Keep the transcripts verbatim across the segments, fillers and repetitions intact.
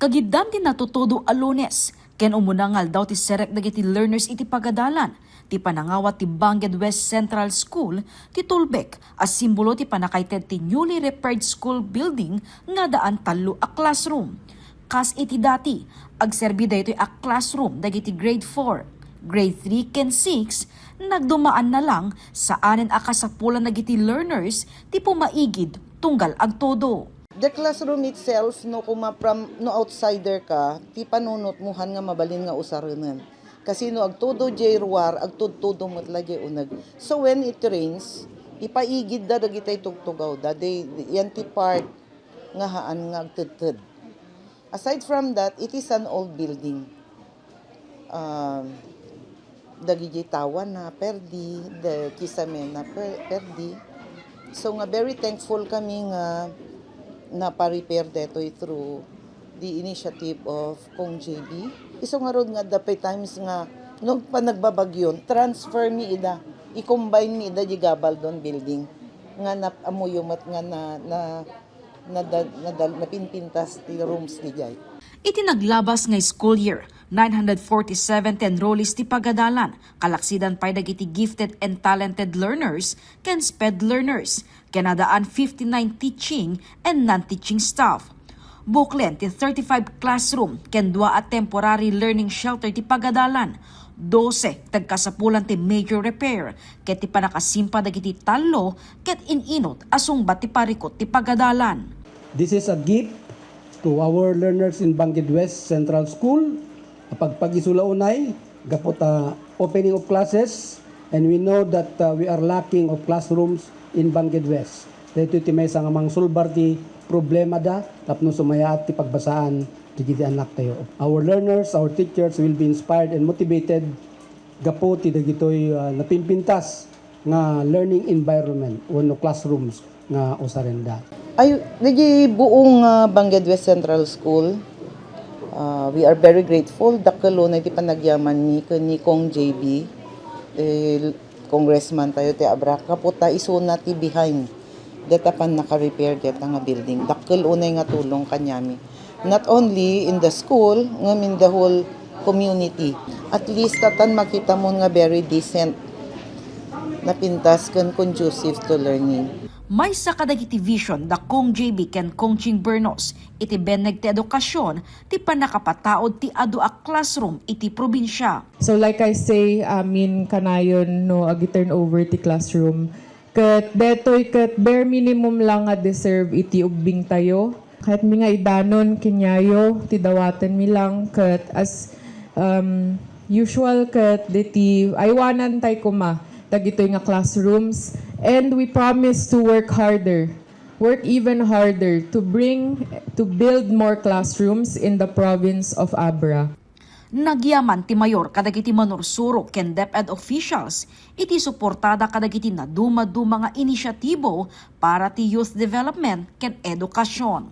Agiddan ti natutudo a Lunes, ken umuna nga aldaw ti serrek dagiti learners iti pagadalan, ti panangawat ti Bangked West Central School ti tulbek a simbolo ti pannakaited ti newly repaired school building nga addaan tallo a classroom. Kas iti dati, agserbi daytoy a classroom dagiti grade four, grade three ken six, nagdumaanna lang saanen a kasapulan dagiti learners ti pumaigid tunggal agtudo. The classroom itself, no, kuma from, no outsider ka, ti panunotmo han nga mabalin nga usarenen. Kasi no agtudo jay ruar, agtudtudo met la jay uneg. So when it rains, ipaigidda dagitay tugtugawda. They, yan ti part nga haan nga agtedted. Aside from that, it is an old building. Um, dagiti tawana perdi, the kisame na per-, perdi. So nga very thankful kami nga napa-repair detoy through the initiative of Kong J B. Isu ngarud nga adda pay times nga no panagbabagyo, transfer mi ida, i-combine mi ida di Gabaldon building nga nap-, ammoyo met nga na, na, nadal-, nadal-, napinpintas ti rooms diay. Iti naglabas nga school year, nine hundred forty-seven ti enrollees ti pagadalan, kalaksidan pay dagiti gifted and talented learners ken sped learners, ken addaan fifty-nine teaching and non-teaching staff. Buklen ti thirty-five classroom ken dua a temporary learning shelter ti pagadalan, dose ti agkasapulan ti major repair, ket ti pannakasimpa dagiti tallo ket in-inut a sungbat ti parikut ti pagadalan. This is a gift to our learners in Bangked West Central School. Pagpagisula unay, gapu ta opening of classes, and we know that, uh, we are lacking of classrooms in Bangked West. Daytoy ti maysa nga mangsulbar ti problemada tapno sumayaat ti pagbasaan dagiti annaktayo. Our learners, our teachers will be inspired and motivated gapu ti dagitoy, uh, napinpintas nga learning environment wenno classrooms nga usarenda. Ay, dagiti buong, ah, Bangked West Central School, ah, we are very grateful. Dakkel unay ti panagyamanmi ken ni Kong J B, eh, congressman tayo ti Abra. Gapu ta isuna ti behind deta pannaka-repair deta nga building. Dakkel unay nga tulong kaniami. Not only in the school, ngem in the whole community. At least, tatan makita mo nga very decent, napintas ken conducive to learning. Maysa kadagiti vision da Kong J B ken Kong Ching Bernos iti benneg ti edukasyon ti pannakapataud ti adu a classroom iti probinsia. So like I say, amin kanayon no agi-turnover ti classroom. Ket detoy ket bare minimum lang nga deserve iti ubbingtayo. Kayatmi nga idanon kaniayo ti dawatenmi lang ket as, um, usual ket deti aywanantay koma dagitoy nga classrooms, and we promise to work harder, work even harder to bring, to build more classrooms in the province of Abra. Nagyaman ti mayor kadagiti manursuro ken DepEd officials iti suportada kadagiti nadumaduma nga inisyatibo para ti youth development ken edukasyon.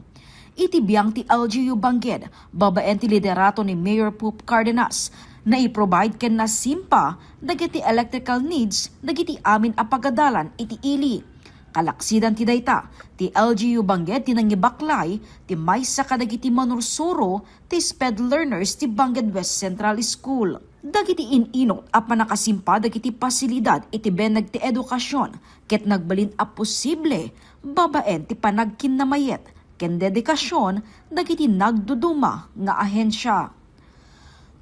Iti biang ti L G U Bangked, babaen ti liderato ni Mayor Pope Cardenas, nai-provide ken nasimpa dagiti electrical needs dagiti amin a pagadalan iti ili. Kalaksidan ti dayta, ti L G U Bangked ti nangibaklay ti maysa kadagiti manursuro ti sped learners ti Bangked West Central School. Dagiti in-inut a pannakasimpa dagiti pasilidad iti benneg ti edukasyon ket nagbalin a posible babaen ti panagkinnamayet ken dedikasyon dagiti nagduduma nga ahensia.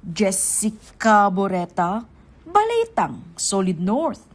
Jessica Boreta, Balitang Solid North.